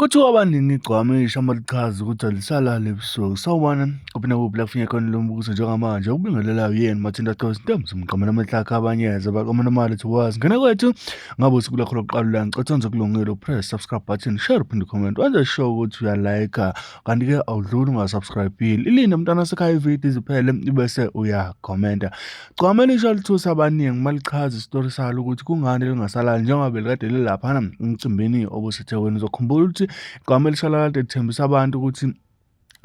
Kuthiwa abaningi igcwama elisha malichaza ukuthi alisalali ebusuku. Sawubona, kuphi nakuphi la kufinye khona lo mbukiso njengamanje. Ukubingelelayo yena Mathinta Khosi Ntombi Mqamela Amahlakha abanyeza baqamela imali thiwazi. Ngena kwethu ngabe usuku lakho lokuqala la ngicela wenze kulungile upress subscribe button, share uphinde comment. Wenze sure ukuthi uyalike kanti-ke awudluli ungasubscribe-ile. Ilinde mntwana sekhaya ividiyo iziphele bese uyakhomenta. Gcwama elisha lithusa abaningi uma lichaza isitori salo ukuthi kungani lingasalali njengoba belikade lilaphana emcimbini obuseThekwini. Uzokhumbula ukuthi igcwama elisha lakade lithembisa abantu ukuthi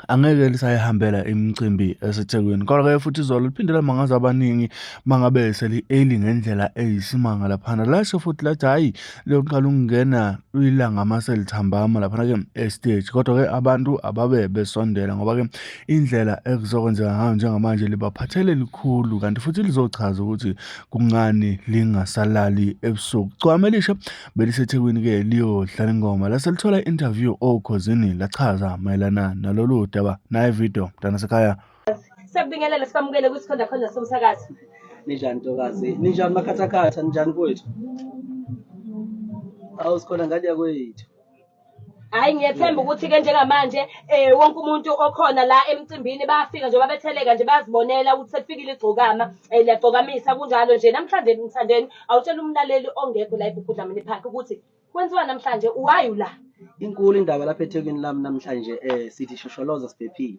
angeke lisayihambela imicimbi eseThekwini. Kodwa-ke futhi izolo liphinde lamangaza abaningi mangabe seli-early ngendlela eyisimanga laphana. Lasho futhi lathi hhayi liyoqala ukungena ilanga mase lithambama laphana-ke esiteji. Kodwa-ke abantu ababe besondela ngoba-ke indlela ekuzokwenzeka ngayo njengamanje libaphathele likhulu kanti futhi lizochaza ukuthi kungani lingasalali ebusuku. Gcwama elisha beliseThekwini-ke liyodlala ingoma lase lithola i-interview oKhozini lachaza mayelana nalolu daba. Nayi video mntanasekhaya. Siyakubingelela sikwamukele kwisikhonda khonda somsakazo. Ninjani ntokazi? Ninjani makhathakhatha? Ninjani kwethu? Awu sikhona ngane yakwethu. Hhayi ngiyethemba ukuthi-ke njengamanje um wonke umuntu okhona la emcimbini bayafika nje babetheleka nje bayazibonela ukuthi sekufikile igcokama um liyagcokamisa kunjalo nje. Namhlanje Mthandeni awutshela umlaleli ongekho la eGugu Dlamini Park ukuthi kwenziwa namhlanje why ula? Inkulu indaba lapha eThekwini lami namhlanje sithi shosholoza siphephile.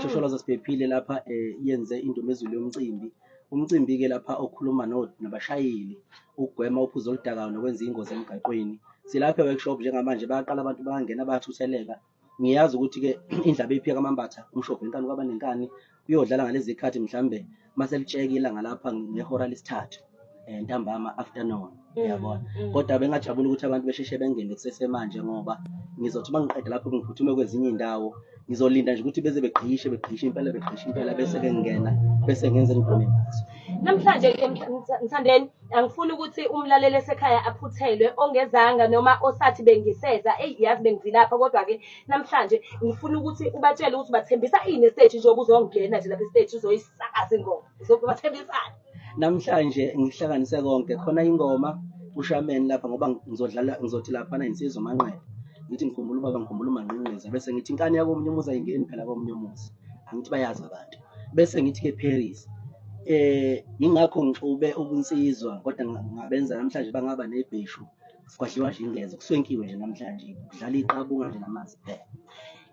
Shosholoza siphephile lapha yenze indumezulu yomcimbi. Umcimbi-ke lapha okhuluma nabashayeli ukugwema uphuzo oludakayo nokwenza ingozi emgaqweni. Silapha e-workshop njengamanje bayaqala abantu bayangena bayathutheleka. Ngiyazi ukuthi-ke indlaba eyiphika amambatha umshophi wenkani kwabanenkani uyodlala ngalezi zikhathi mhlambe mase litsheka ilanga lapha ngehora lesithathu ntambama afternoon uyabona. Kodwa bengajabula ukuthi abantu besheshe bengene kusesemanje ngoba ngizothi uma ngiqeda lapho ngiphuthume kwezinye iy'ndawo ngizolinda nje ukuthi beze begqishe begqishe impela begqishe impela bese-ke ngingena bese ngenze engidume ngazo. Namhlanje-ke Mthandeni angifuni ukuthi umlaleli esekhaya aphuthelwe ongezanga noma osathi bengiseza eyi yazi bengivilapha kodwa-ke namhlanje ngifuna ukuthi ubatshele ukuthi ubathembisa ini esiteji njengoba uzongena nje lapha esiteji uzoyisakaza ingoma uzobathembisani? Namhlanje ngihlanganise konke khona ingoma ushameni lapha ngoba ngizodlala ngizothi laphana insizwa uManqele ngithi ngikhumbula ubaba ngikhumbula uManqinqiza bese ngithi inkani yakomunye umuzi ayingeni phela komunye umuzi angithi bayazi abantu bese ngithi-ke Paris ingakho ngixube ubunsizwa kodwa ngabenza namhlanje bangaba nebheshu sikwadliwa nje ingezo kuswenkiwe nje namhlanje kudlala iqabunga nje namanzi kuphela.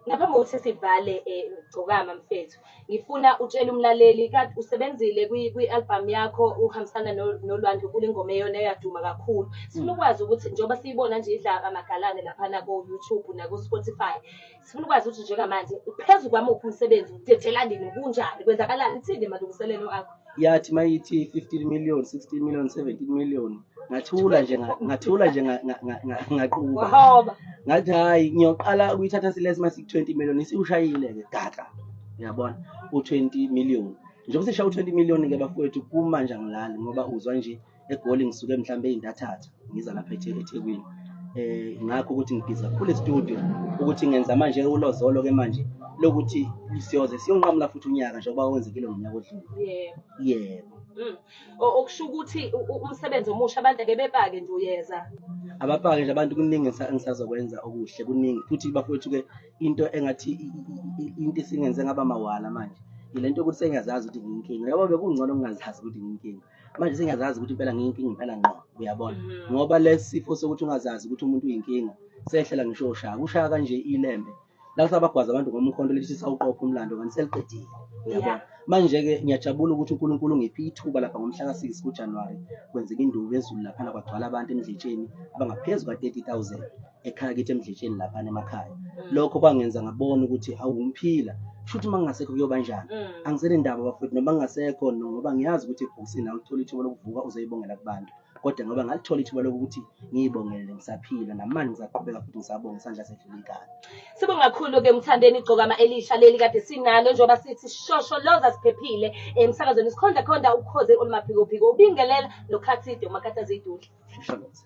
Ngaphambi kokuthi sivale Gcokama mfethu, ngifuna utshele umlaleli kade usebenzile kwi-album yakho uhambisana noLwandle kule ngoma eyona eyaduma kakhulu. Sifuna ukwazi ukuthi njengoba siyibona nje idla amagalane laphana ko-YouTube nako-Spotify, sifuna ukwazi ukuthi njengamanje uphezu kwamuphi umsebenzi, udedela nini, kunjani, kwenzakalani, ithini malungiselelo akho? Yathi mayithi 15 million, 16 million, 17 million ngathula nje ngathula nje ngaquba. Wahoba. Ngathi hayi ngiyoqala ukuyithatha silesi mase 20 million isiwushayile ke gaxa. Uyabona u20 million. Njengoba sishaya u20 million ke bafowethu kumanje angilali ngoba uzwa nje eGoli ngisuke mhlambe ey'ntathatha ngiza lapha eThekwini. Ngakho ukuthi ngibhizi kakhulu e-studio ukuthi ngenza manje ulozolo ke manje lokuthi siyoze siyonqamula futhi unyaka njengoba kwenzekile ngonyaka odlule. Yebo. Yebo. Okusho ukuthi umsebenzi omusha abantu ake bepake nje uyeza. Abapake nje abantu kuningi engisazokwenza okuhle kuningi futhi bafowethu ke into engathi into esingenze ngaba mawala manje ile nto yokuthi sengiyazazi ukuthi ngiyinkinga. Yabo bekungcono ngingazazi ukuthi ngiyinkinga. Manje sengiyazazi ukuthi impela ngiyinkinga impela ngqo uyabona. Ngoba lesi sifo sokuthi ungazazi ukuthi umuntu uyinkinga sehlela ngisho ushaka ushaka kanje ilembe la kusabagwaza abantu ngomkhonto lithi sawuqopha umlando kanti seliqedile uyabona. Manje-ke ngiyajabula ukuthi uNkulunkulu ungiphe ithuba lapha ngomhla ka-6 kuJanuwari kwenzeka induku ezulu laphana kwagcwala abantu emdletsheni abangaphezu kwa-30,000 ekhaya kithi emdletsheni laphana emakhaya. Lokho kwangenza ngabona ukuthi awu ngiphila kusho ukuthi uma ngingasekho kuyoba njani. Angisenendaba bafowethu noma ngingasekho ngoba ngiyazi ukuthi ebhokisini awulitholi ithuba lokuvuka uzoyibongela kubantu. Kodwa ngoba ngalithola ithuba lokuthi ngiyibongele ngisaphila namanje ngisaqhubeka futhi ngisabonga isandla sedlula inkani. Sibonga kakhulu-ke Mthandeni igcokama elisha leli kade sinalo njengoba sithi shosholoza siphephile emsakazweni sikhonda khonda ukhozi olumaphikophiko ubingelela nokhathide umakhathaza idudla. Shosholoza.